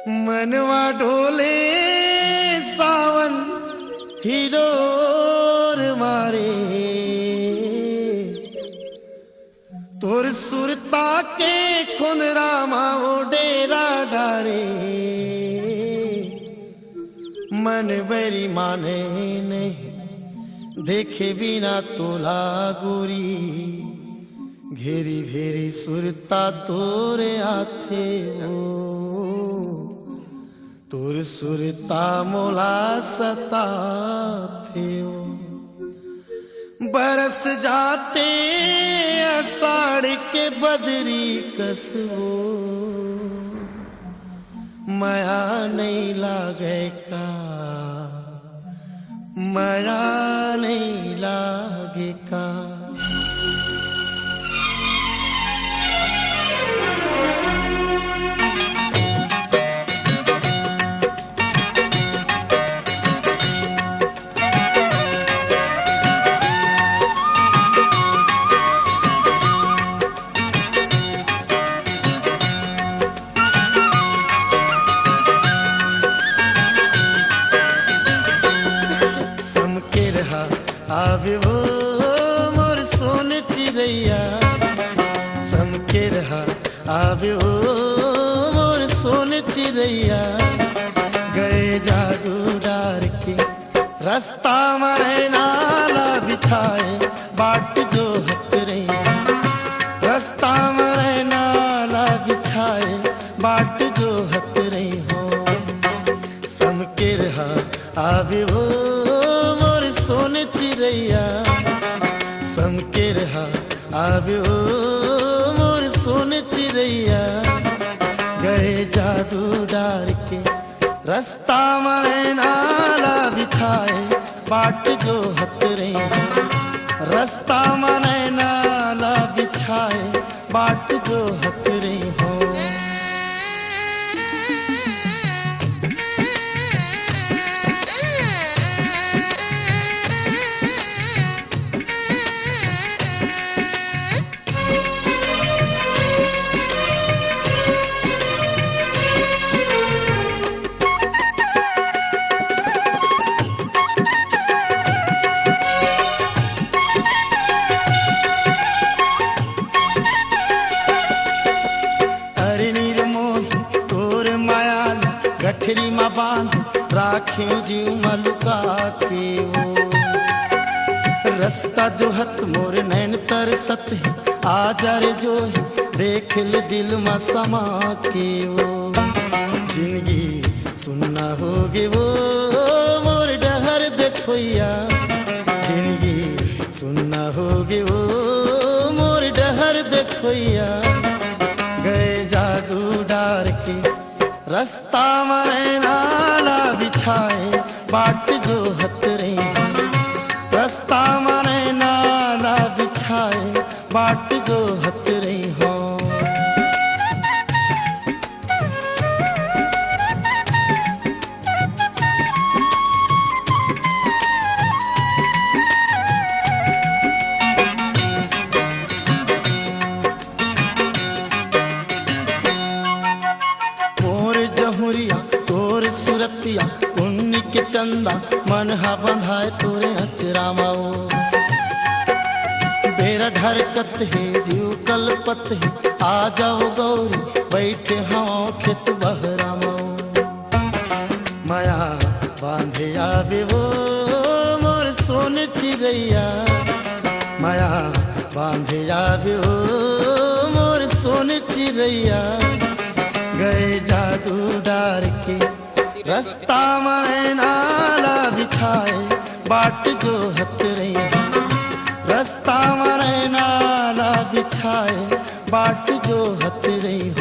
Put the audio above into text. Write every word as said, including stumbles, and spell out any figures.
मनवा डोले सावन हिलोर मारे, तोर सुरता के खोंदरा मा वो डेरा डारे। मन बरी माने नहीं देखे बिना तोला गोरी, घेरी भेरी सुरता तोरे आथे ओ, तोर सुरता मोला सताथे ओ। बरस जाते असाढ़ के बदरी कस ओ, मया नहीं लागे का, मया नहीं लागे का। समकेरहा आवे ओ मोर सोन चिरैया, समकेरहा आवे ओ मोर सोन चिरैया। गए जादू डार के रस्ता मा रैना ला बिछाए, बाट जोहत रही। रस्ता मा रैना ला बिछाए, बाट जोहत रही हो। समकेरहा आवे ओ मोर सोन चिरैया, समकेरहा आवे ओ मोर सोन चिरैया। गए जादू डार के रस्ता मा रैना ला बिछाए, बाट जोहत रही। रस्ता मा रैना ला बिछाए, बाट जोहत रही हो। अरे निर्मोही तोर माया ल गठरी म बांध राखे जीव म लुका के ओ। रस्ता जोहत मोर नैन तरसत हे, आ जा रे जोही देख ले दिल म समा के ओ। जिंदगी सुन्ना होगे ओ मोर डहर देखोइया, जिंदगी सुन्ना होगे ओ मोर डहर देखोइया। गए जादू डार के रस्ता मा रैना ला बिछाए, बाट जोहत रही। रस्ता मा रैना ला बिछाए, बाट जोहत रही हो। मोर जहुरिया तोर सुरतिया, पुन्नी के चंदा मन हा बंधाए तोरे अचरा मा ओ। बेरा ढरकत हे, जीव कलपत हे, आ जाओ गौरी, बैठे हवं खेत बहरा मा ओ। मया बांधे आवे ओ मोर सोन चिरैया, मया बांधे आवे ओ मोर सोन चिरैया। गए जादू डार के रस्ता मा रैना ला बिछाए, बाट जोहत रही। रस्ता मा रैना ला बिछाए, बाट जोहत रही।